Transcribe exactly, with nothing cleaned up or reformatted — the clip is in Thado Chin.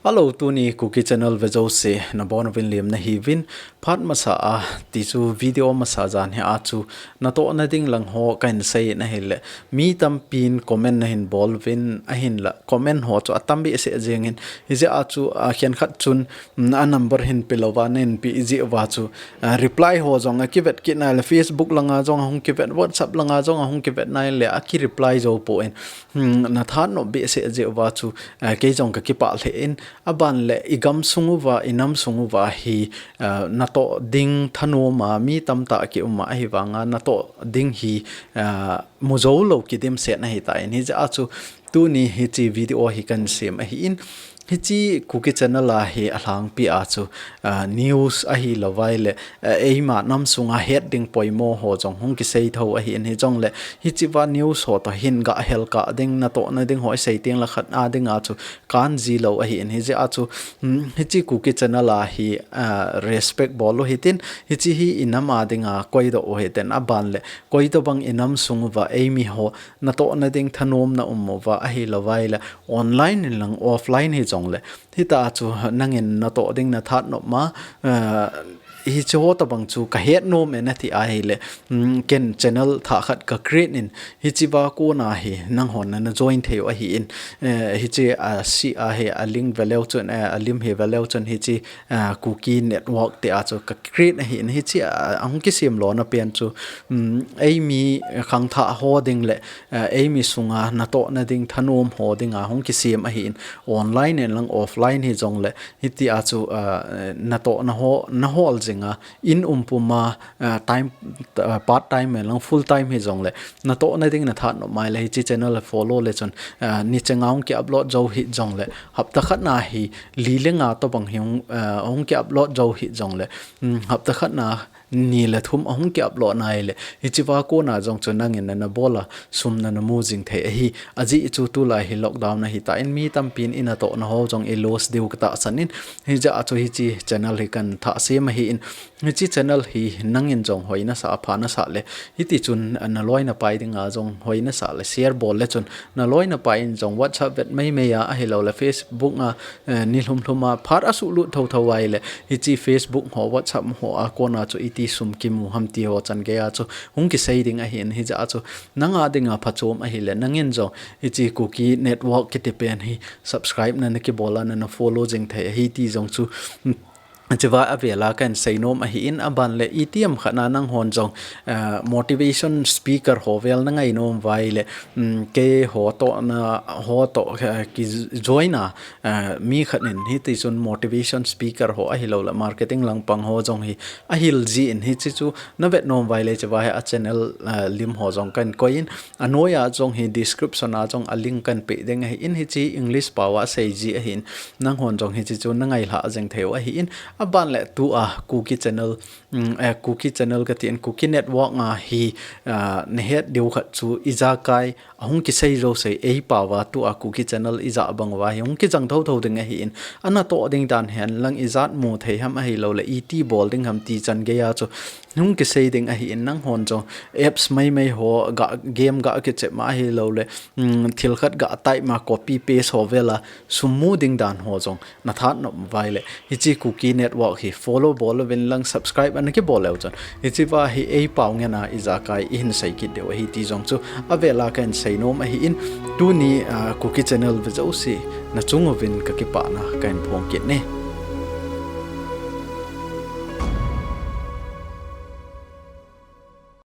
Hello, tuni Kuki Channel ve jouse, nabonchauvin lemna hiuvin, phat masa a, tichu video masa jan hi a chu, natohna ding lang ho kahin sei in ahile, mi tampin comment nahin bol uvin ahinla, comment ho chu atam behseh jengin, hijeh a chu, a khenkhat chun, mm, a number hin pelouva nahin peh jeh uva chu, a, reply ho jong akivet kit nahile, Facebook langa jong ahung kivet, WhatsApp langa jong ahung kivet nahile, aki reply jou poi. Hmm, nathat nop behseh jeh uva chu, eh, kei jong kakipah lheh in, aban le igam sung uva, inam sung uva hi, eh, natoh ding thanom a, mi tamtah kium a, ahivanga natoh ding hi, eh, mu jou lou kidimset ahitan, hijeh a chu tuni hiche video hi kahin sem ahin, hiche Kuki Channel a hi alhangpi a chu, ah, news ahilouva ahile, ah, eima nam sunga het ding poimo ho jong hung kisei tho ahin, hijongle hichea news ho toh hin gahel kah ding, natohna ding ho isei teng le khat a dinga chu kan ji lou ahin, hijeh a chu, um, hiche Kuki Channel a hi, ah, respect bol u hitin, hiche hi inam a dinga koidoh u hitin, aban le koitobang inam sung uva eimi ho natohna ding thanom naum uva ahilouva ahile, online in lang offline hijongle, hita chu nangin natoh ding nathat nop ma, eh, hiche ho tobang chu kahet nom e nati ahile, mm, ken channel thah khat ka create in, hichea kona hi nanghon nana join thei u ahin, eh, hiche a si a hi a link veleu chun, eh, a lim hi veleu chun hiche, eh, Kuki Network tia chu ka create ahin, hiche a, ahung kisem lona pen chu, mm, eimi khangthah ho ding le, eh, eimi sunga natohna ding thanom ho dinga hung kisem ahin, online in lang offline hijongle, hitia chu, ah, natohna ho, nahol jinga, in um puma, ah, time, ah, part time in lang full time hijongle, natohna ding nathat nop ma ahile hiche channel follow le chun, ah, nichenga hung ki upload jou hijongle, hapta khat na hi li le nga tobang hi hung, ah, hung ki upload jou hijongle, um, hapta khat na ni le thum ahung ki upload nahile, hichea kona jong chu nangin nana bol a, sum nana mu jing thei ahi, ajeh chu tulai hi lockdown ahitan mi tampin inatohna ho jong i lose diu katahsan in, hijeh a chu hiche channel hi kahin thah sem ahin, hiche channel hi nangin jong hoi nasah a pha nasah le, hiti chun naloi napai dinga jong hoi nasah le share bol le chun, naloi napai in jong WhatsApp vet maimai a ahiloule Facebook a, eh, ni lhum lhum a phat asuhlut thotho ahile, hiche Facebook ho, WhatsApp ho a kona chu iti sum kimu ham ti ho chan geiya chu hung kisei ding ahin, hijeh a chu nanga dinga phachom ahile, nangin jong hiche Kuki Network kiti pen hi subscribe nana kibol a, nana follow jing thei ahi ti jong chu, mm, hichea avela kahin sei nom ahin, aban le itiham khat na nanghon jong, eh, motivation speaker ho vel nangai nom uva ahile, mm, keiho toh na, ho toh, eh, ki join a, eh, mi khat in hiti chun motivation speaker ho ahiloule marketing langpang ho jong hi ahil jin, hiche chu navet nom uva ahile hichea hi a channel, eh, lim ho jong kahin koi in, anoiya jong hi description a jong a link kahin peh ding ahin, hiche English pao a asei ji ahin, nanghon jong hiche chu nangai lhah jeng thei u ahin, aban le tua Kuki channel, mm, eh, Kuki channel katin, Kuki Network a hi, ah, nahet diu khat chu ijakai ahung kisei jouse eipao a tua Kuki channel ijah bang uva hi hung kijang thotho ding ahin, anatoh ding dan hen lang ijat mu thei ham ahiloule iti bol ding ham ti chan geiya chu hung kisei ding ahin, nanghon jong apps maimai ho, ga, game ga kichep ma ahiloule, mm, thil khat ga type ma copy paste ho vela sum mu ding dan ho jong nathat nop uva ahile, hiche Kuki Network hi follow bol uvin lang subscribe ana kibol leu chun, hichea hi eipao ngen a ijakai ihin sei kit diu ahi ti jong chu avela kahin sei nom ahin, tuni, ah, Kuki channel ve jouse nachung uvin kakipana kahin phong kit e.